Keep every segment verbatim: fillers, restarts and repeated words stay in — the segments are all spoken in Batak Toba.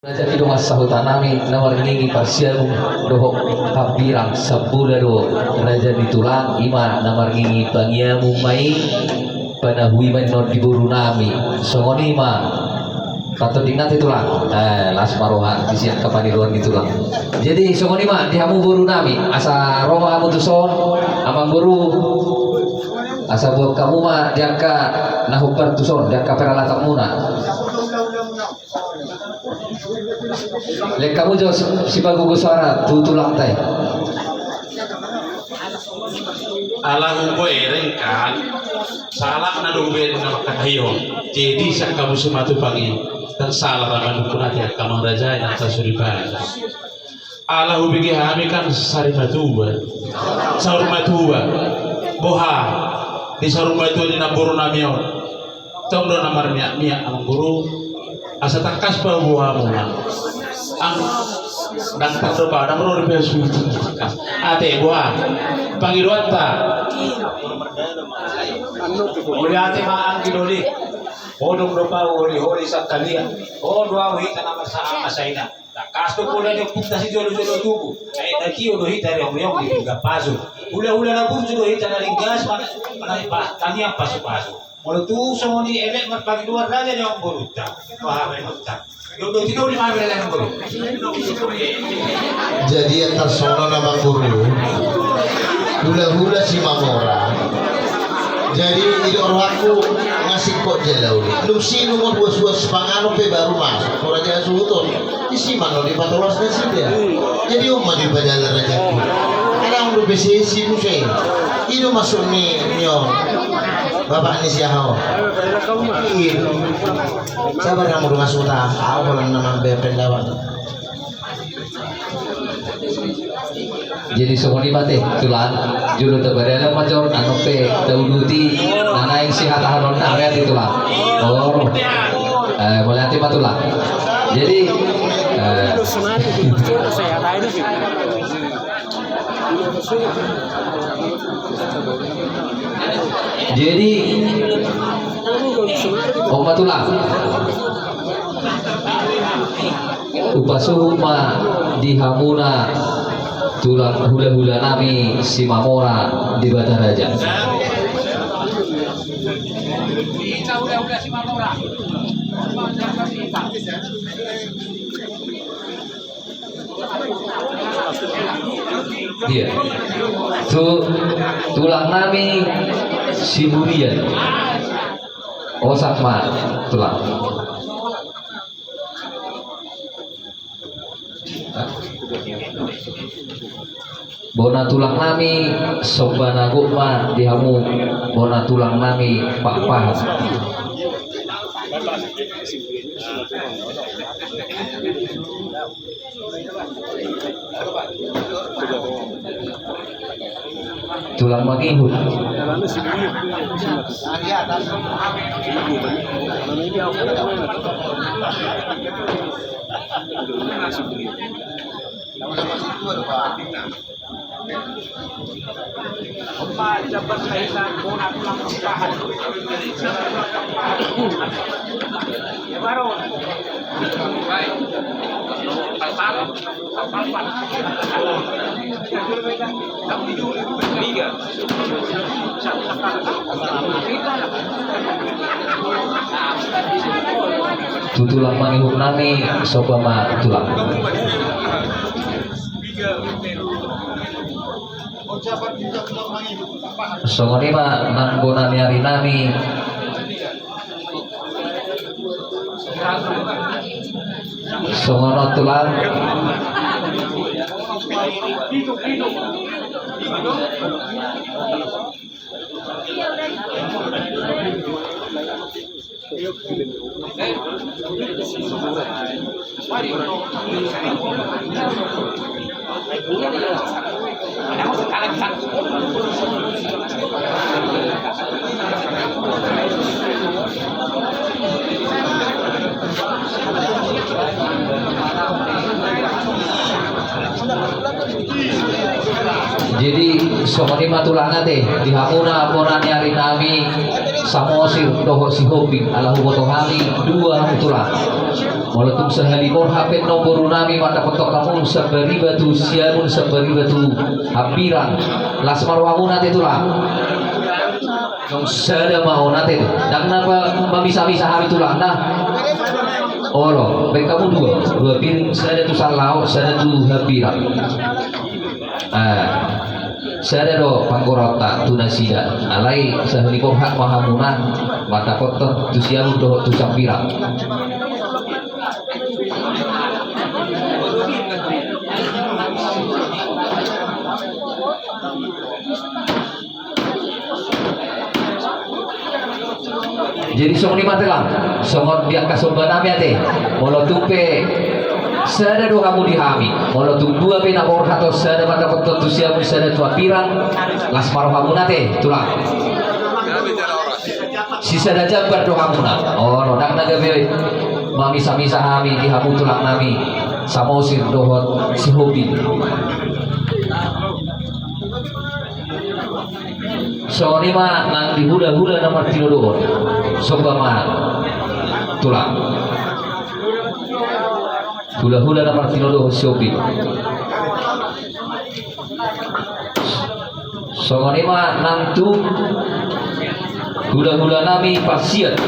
Raja i dongan sahuta nami na marngingi parsiamun dohot hambirang, sambola do raja ni tulang, i ma na marngingi pangiamun ma i, panahui ma i non di boru nami. Songon i ma. Patonding nate tulang. Eh, las ma roha di sian kapaniluan ni tulang. Jadi songon i ma di hamu boru nami, asa ro ma hamu tuson, amang boru. Asa buat hamu ma di angka na hombar tuson, di angka peralatanmuna. Lehon hamu jo sipagogo suara tu tulangta i. Ala hubereng kan, sahalakna do hubereng na mangkatahon. Jadi sian hamu simatupang i, kan sahala ra mandungkun ate angka amang raja i na tasuripada. Ala hubege hami kan sari matua, saur matua, boha di saur matua ni namboru nami on. Tong do na marmiak-miak amang boru. Asa tangkas paboamu na. Ang dangkal do padang ro di pes. Tangkas. Ate boha pangidoanta. Uli ate ma anggi doli. Odong do pau holi-holi satalia. O do au hita na masa masa ina. Tangkas do pola ni ompunta sijolo-jolo tubu. Ai na tio do hita riong-riong di pinggan pasu. Hula-hula na burju do hita na ringgas mana tangiang pasu-pasu. Molo tu songon i elek marpangidoan raja ni amang borunta. Wah, menonta. Dok do tinoli ma bela amang boru. Jadi antar sono na amang boru. Hula-hula Simamora. Jadi i do rohangku ngasingkop jala uli. Dung sinur huas-huas panganon pe baru masuk. Raja suhut on. Disi ma na dipatolas nasida. Jadi on ma dipajala rajaku. Ala on do besesi muse. I do masuk ni, ni on. Bapak ni si aha on. Iya. Sabar hamu dongan sahuta. Au holan na mambahen pendapat. Jadi songon i ma ate tulang, jolo tabadala ma jo, anu pe tauduti na naeng sihatahononnami ate tulang. Oh, eh, mauliate ma tulang. Jadi, eh, jadi, on ma tulang. Hupasuhut ma di hamuna tulang hula-hula nami Simamora di Bataraja. Iya. Tu, tulang nami Siburian. Osak ma tulang. Bona tulang nami, somba na gok ma di hamu, bona tulang nami, Pakpahan. Tulang mangihut. Tu tulang mangihut nami, somba ma tulang. Songon i ma nang bona ni ari nami. Songon on tulang. Jadi songon i ma tulang ate, di hamuna bona ni ari nami Samosir dohot Sihombing, ala huboto hami dua hamu tulang. Molo tung sahali borhat pe annon boru nami mandapothon hamu sambariba tu siamun sambariba tu hambirang. Las ma rohamuna ate tulang. Nunga sada ma on ate. Ndang na mamisa-misa hami tulang na. Olo, baen hamu dua, dua piring, sada tu sallaon, sada tu hambirang. Eh, sada do panggoraonta tu nasida. Alai sahali borhat ma hamuna mandapothon tu siamun dohot tu sambirang. Jadi songon i ma ate lang, songon di angka somba nami ate. Molo tung pe sada do hamu di hami, molo tung dua pe na borhat on sada mandapothon tu siamun sada tu hambirang, las ma rohamuna ate tulang. Sisada jambar do hamuna. Olo, ndang na gabe mamisa-misa hami di hamu tulang nami Samosir dohot Sihombing. Songon i ma nang di hula-hula na martinodohon. Somba ma tulang. Hula-hula na martinodohon Sihombing. Songon i ma nang tu hula-hula nami parsiat.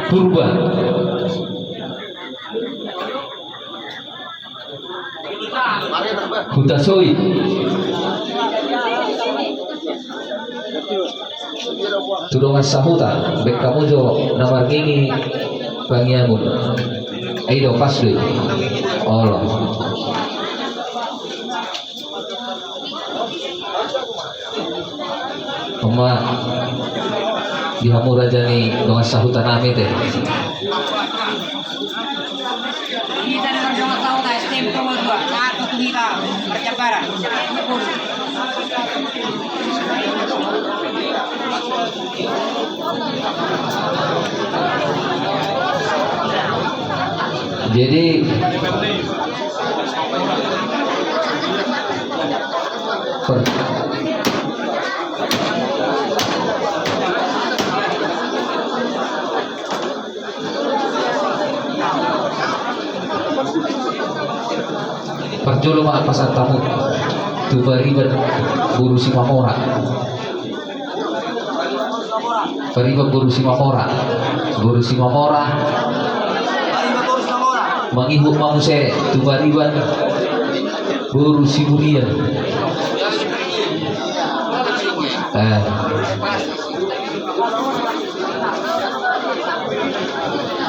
Purba. Hutasoit. Tu dongan sahuta, baen hamu jo na marngingi pangiangun. Ai do, pas do i. Olo. Oma, di hamu raja ni dongan sahuta nami ate. Hita na mardongan sahuta S T M Tonga dua, satu tu hita marjambaran. Jadi per- Parjolo ma pasahat hamu tu pariban boru Simamora. Pariban boru Simamora. Boru Simamora. Mangihut ma muse tu pariban boru Siburian. Eh.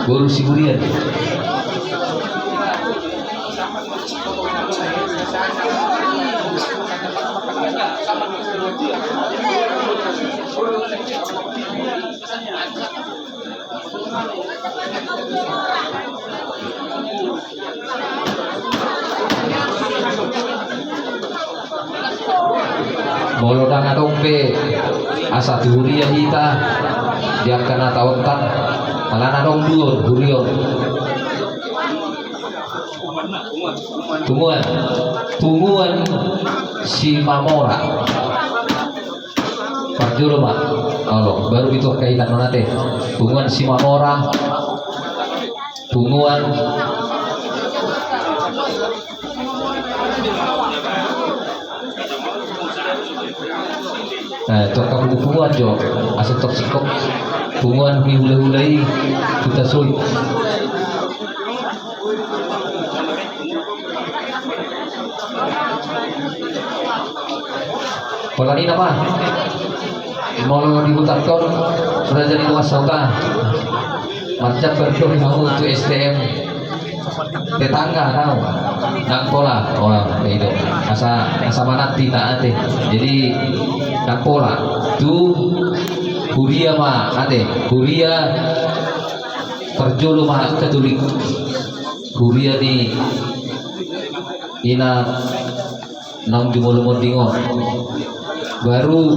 Boru Siburian. Molo ndang adong be asa tu huria hita di angka na taontan, alana adong dua huria on. Punguan, punguan Simamora. Parjolo ma. Olo, baru itu angka hita nonate. Punguan Simamora. Punguan. Eh, tu angka punguan jo, asa tong singkop. Punguan ni hulahula i, Hutasoit. Pola ni nama. Molo di huta on, raja ni dongan sahuta. Marjambar do hamu tu S T M. Tetangga nau. Ndang pola. Oh, itu. Asa, asa manat hita ate. Jadi, ndang pola. Tu huria ma ate. Huria parjolo ma Katolik. Huria ni ina naung jumolo monding on. Baru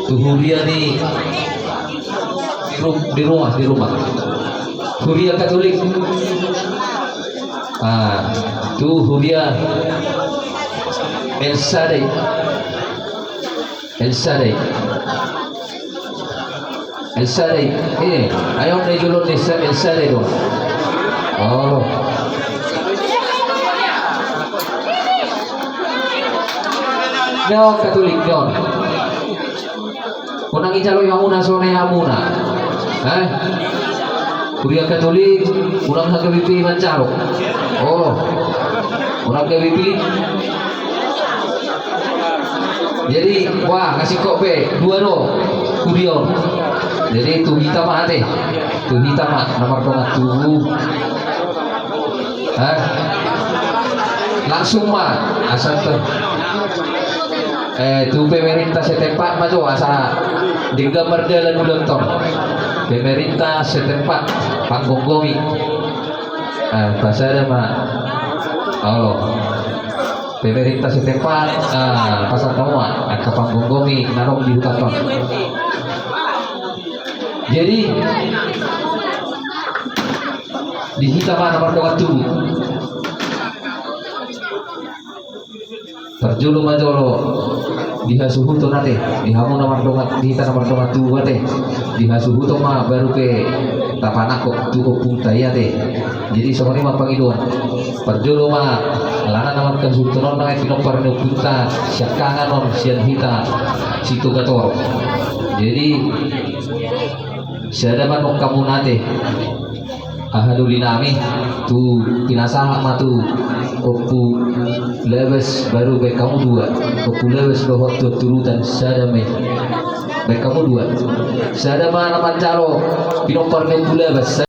tu huria ni di ru-, di rumah, di rumah. Huria Katolik. Ah, tu huria El Sadai. El Sadai. El Sadai. Eh, ayo, na jolo ni sa-, El Sadai do. Oh. Nyo Katolik nyo. Unang dijalo hamuna songon i hamuna. Eh? Huria Katolik, unang hagabe pe manjalo. Oh. Unang gabe pe. Jadi, wah, kasih kok pe, dua do. Huria. Jadi, tu hita ma ate. Tu hita ma, na mardongan tubu. Hah? Langsung ma, asa tu. Eh, tu pemerintah setempat ma jo, asa denggan mardalan ulaon on. Pemerintah setempat, panggomgomi. Eh, pasada ma. Olo. Pemerintah setempat, ah, pasada ma, angka panggomgomi, na adong di huta on. Jadi, di hita ma na mardongan tubu. Parjolo ma jolo di hasuhuton ate, di hamu na mardongan, di hita na mardongan tubu ate, di hasuhuton ma baru pe tapanangkok tu ompunta i ate. Jadi songon i ma pangidoan. Parjolo ma alana na mangkasuhuton on na pinompar ni ompunta siangkangan on sian hita Sitogator. Jadi sada ma nang hamuna ate. Aha doli nami, tu pinasahat ma tu Ompu Labas baru baen hamu dua. Ompu Labas dohot tu turutan sada ma i. Baen hamu dua. Sada ma na manjalo pinompar ni Ompu Labas.